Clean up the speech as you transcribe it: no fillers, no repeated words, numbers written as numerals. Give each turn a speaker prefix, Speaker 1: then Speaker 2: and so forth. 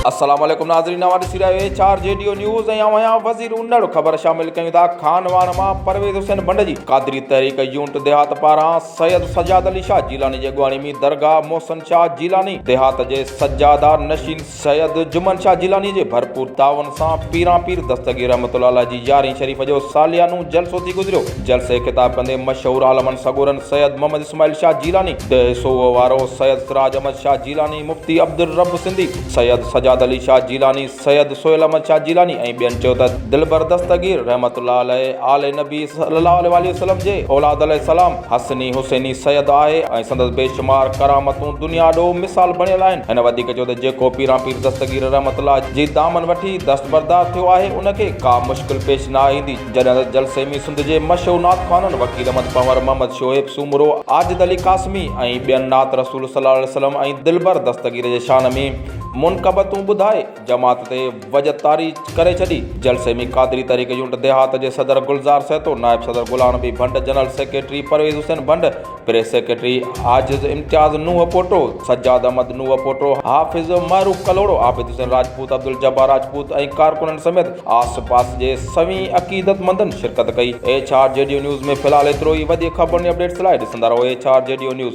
Speaker 1: السلام عليڪم ناظرين اوهان ڏسي رهيا آهيو H R G D O news ۽ آئون آهيان وزير انڙ خبر شامل ڪيون ٿا خانواهڻ مان پرويز حسين ڀنڊ جي قادري تحريڪ يونٽ ديهات پاران سيد سجاد علي شاهه جيلاني جي اڳواڻي ۾ درگاهه محسن شاهه جيلاني ديهات جي سجاده نشين سيد جمن شاهه جيلاني جي ڀرپور تعاون سان پيران پير دستگير رحمة الله عليه جي يارهين شريف جو ساليانو جلسو ٿي گذريو. جلسي کي خطاب ڪندي مشهور عالمن سڳورن سيد محمد اسماعيل شاهه جيلاني، ديهه سوهو وارو سيد سراج احمد شاهه جيلاني، مفتي عبدالرب سنڌي، سيد سجاد علي شاهه جيلاني، سيد سهيل احمد شاهه جيلاني ۽ ٻين چيو ته دلبر دستگير رحمة الله عليه آل نبي صلي الله عليه واٰله وسلم جي اولاد عليه السلام حسني حسيني سيد آهي ۽ سندس بيشمار ڪرامتون دنيا آڏو مثال بڻيل آهن. هن وڌيڪ چيو ته جيڪو پيران پير دستگير رحمة الله جي دامن وٺي دستبردار ٿيو آهي ان کي ڪا مشڪل پيش نه ايندي. جڏهن ته جلسي ۾ سنڌ جي مشهور نعت خوانن وڪيل احمد پنهور، محمد شعيب سومرو، عاجز علي قاسمي ۽ ٻين نعت رسول صلي الله عليه وسلم ۽ دلبر دستگير جي شان ۾ منقبتون ٻڌائي جماعت تي وڄ طاري ڪري ڇڏي. جلسي ۾ قادري تحريڪ يونٽ ديهات جي صدر گلزار سهتو، نائب صدر Ghulam Nabi Bhand, general secretary Parvez Hussain Bhand, press secretary Ajiz Imtiaz Nooh Poto, Sajjad Ahmed Nooh Poto, Hafiz Mahroof Kalhoro, Abid Hussain Rajput, Abdul Jabbar Rajput ۽ ڪارڪنن سميت آس پاس جي سوين عقيدتمندن شرڪت ڪئي. H R G D O news ۾ في الحال ايترو ئي وڌيڪ خبرن ۽ اپڊيٽس لاء ڏسندا رهو H R G D O news.